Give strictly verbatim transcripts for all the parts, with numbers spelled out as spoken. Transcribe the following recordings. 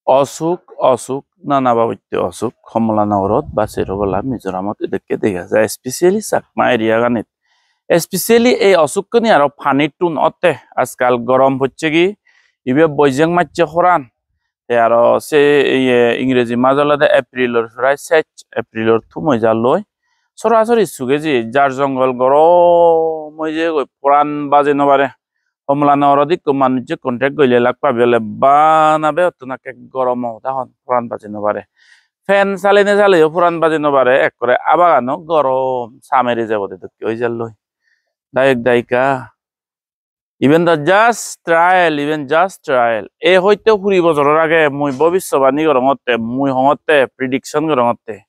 Osuk, osuk, nana babotte osuk Homola Nogorot ba sero palla Mizoramot edokke dega jai, especially Chakma area ganit. Especially ei osukkani aro panittun otte, ajkal gorom pocchegi, ibe boijeng macche horan, te aro se iye Ingreji mas olode Aprilor prai sej, Aprilor thum oi jar loi. Sorasori sugeji, jar jongol gorom oi jeyegoi, poran baje no pare. Homola Nogorot ikko manujje contact goille lak pabi ole bana begottun akke goromo hoda hon, poran baje no pare. Fan salene saleyo poran baje no pare, ekkore abagano gorom, samere jebode dokke oi jalloi. Dayok dayika, iben do just trial, iben just trial. Ei hoite huri bojoror age mui bobissobani gorongotte, mui hongotte, prediction gorongotte.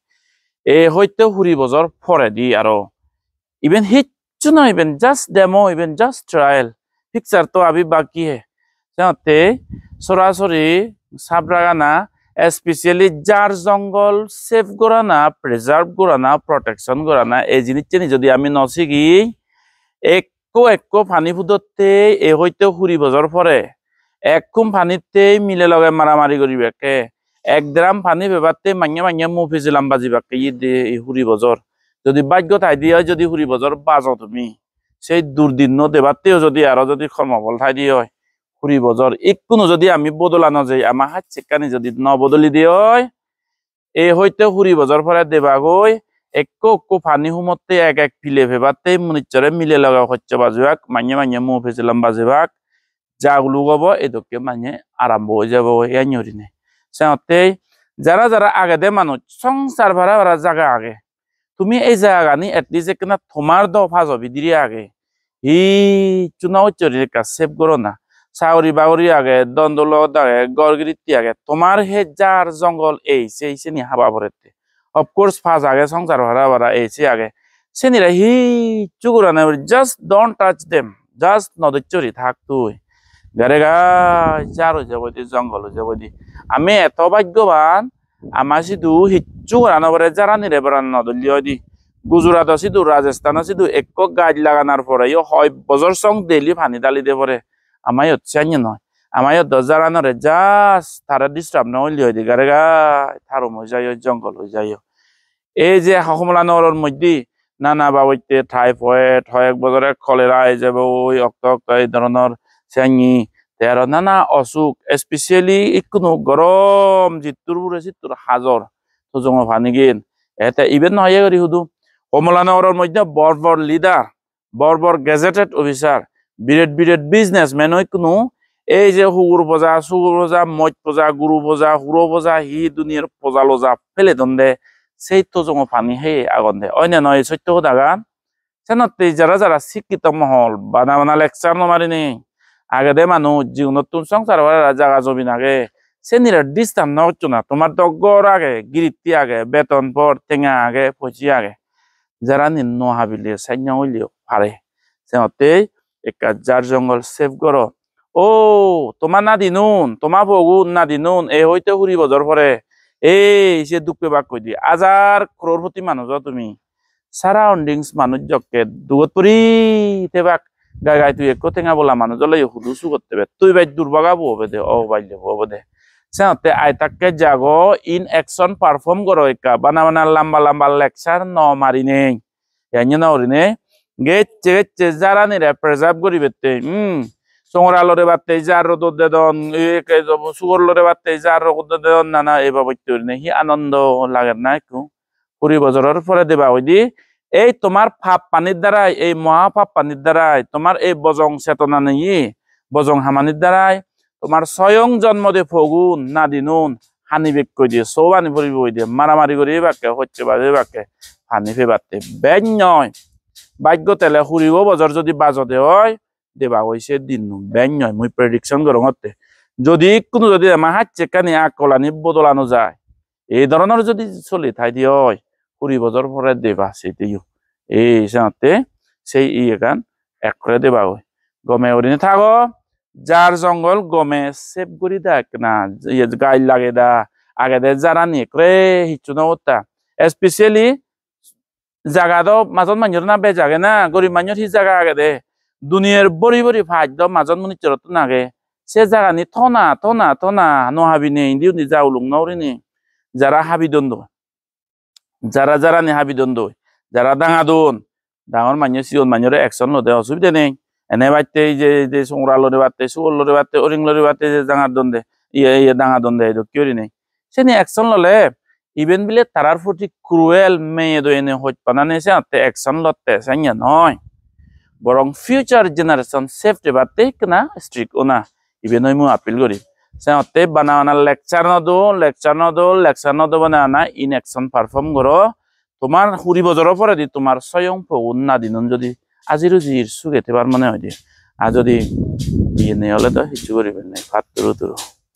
Ei hoite huri bojor poredi aro. Iben hicchu noi, iben just demo, iben just trial. Picture to abhi baki hai. Senotte sorasori sap ragana, especially jar jongol save gorana, preserve gorana, protection gorana, ei jinisseni jodi ami no sigi, ekko ekko pani pudotte ei hoite huri bojor pore, ekkum panitte mile loge maramari guribakke, ek drum pani pebatte manye manye mu pijilam bajibakke, iye de ei huri bojor. Jodi bhaggo thai de oi, jodi huri bojor bajo tumi, sei durdinno debatteyo jodi aro jodi kormobol thai de oi, huri bojor ikkunu jodi ami bodola no jei, ama hacchekkani jodi no bodoli de oi, ei hoite huri bojor pore debagoi, ekko ekko pani humotte ek ek pile pebatte munichore mile loge hocche bajibak, manye manye mu pijilam bajibak, jaguluk obo, edokke manye arambo oi jebo iyani gurinei. Senotte jara jara agede manuj, songsar bara bara jaga age, tumi ei jagagani at least ekkena tomar do pajo bidire age, hicchu no gocchori ekka save gorona. Sagori bagori age, dhon doulot age, ghor giritti age, tomar he jar jongol ei sei seni haba porette. Of course, paj age, songsar hara bara ei sei age. Senire hicchu gorana, just don't touch them. Just no docchori thak tui. Gare gai jar oi jebo di, jongol oi jebo di. Ami eto bhaggoban, ama sidu hicchu gora no pore, jaranire boran no dulli oi di. Gujarat-o sidu, Rajasthan-o sidu ekko gaj laganar pore yo hoi bojor song daily pani dali de pore. Ama iyot siyanye noi. Ama iyot do jaranore just tare disturb no oile oi di, gare gai tarum oi jai yo, jongol oi jai yo. Ei je Homola Nogoror moddhe nana babotte typhoid, hoyek bojore cholera oi jebo oi, okto okto ei dhoronor siyanye. Te aro nana osuk, especially ikkunu gorom jittur pure sittur hajor, tojongo panigen. Ete iben no oye guri hudu. Homola Nogoror moddhe bor bor leader, bor bor gazetted officer, biret biret businessman-o ikkunu ei je hugur poja, sugur poja, moj poja, guru poja, huro poja, hi duniyar poja loja pele donde, sei tojongo pani heye agonde. Oine noi sotto hodagan? Senotte jara jara sikkito mohol, bana bana lecture no marinei, agede manuj jigunottun songsar gorara jaga jomin age, senire disturb no gocchona. Tomar do ghor age, giritti age, beton por, tenga age, poji age. Jarani no habile, sannyo oileyo pare. Senotte ekka jar jongol save goro. O, toma nadinun, toma pogun nadinun, ei hoite huri bojor pore, ei se duk pebak hoide. Hajar crorepoti manuj o tumi. Surroundings manuj jokke dugot puri tebak, gai gai tui ekko tenga bola manuj oleyo hudu sugot tebe. Tui bej durbaga bo obode, o baille bo obode. Senotte ai takke jago, in action perform goro ekka, bana bana lamba lamba lecture no marinei. Iyan no gurinei gecche gecche jaranire preserve guribatte, hmm, songora lorebatte jar rodot dedon, e, ke, sugor lorebatte jar rodot dedon, nana ei babotte gurinei hi anondo lager na ekku. Kuri bojoror pore deba hoide, ei tomar pap panir darai, ei moha pap panir darai, tomar ei bojong chetonani, bojong hamanir darai, tomar soyong jonmo de pogun, nadinun, hani bekkoi de, sobani puribo hoide, maramari guri ebakke, hocche baje ebakke, pani pebatte. Bej noi. Bhaggo tele huribo bojor jodi bajode oi, debagoi se dinno. Bej noi, mui prediction gorongotte. Jodi ikkunu jodi ama hacchekkani akkolani bodolano jai, ei dhoronor jodi soli thai de oi, huri bojor pore deba se deyo. Ei senotte sei iyegan ekkore debagoi. Gome gurinei thago, jar jongol gome save guri da ekkena, iye gaj lage da, agede jarani ekkore hissu no gotta. Especially jaga do majon manjor na bej age na, gorib manjor hi jaga agede? Duniyar bori bori paj do majon munichorottun age. Se jagani tona tona tona no habinei indi undi ja uluk no gurinei jara habidon do, jara jarani habidon do, jara dangadon, dangor mannye sigon mannyore action lode osubide nei. Ene batte je je songra lore batte, sugor lore batte, oring lore batte je dangadon de, iye iye dangadon de dokke gurinei. Seni action lole iben bile tarar proti cruel meye doyene hojpanane se atte action lotte sanye noi. Borong future generation save dibatte ekkena strict ona, iben oi mui appeal guri. Se atte bana bana lecture no do, lecture no do, lecture no do bana bana inaction perform goro. Tomar huri bojoro poredi tomar soyong pogun nadinun jodi ajir ujir suge tebar mone hoide, a jodi iyene ole do hissu guribar nei, patturu turu.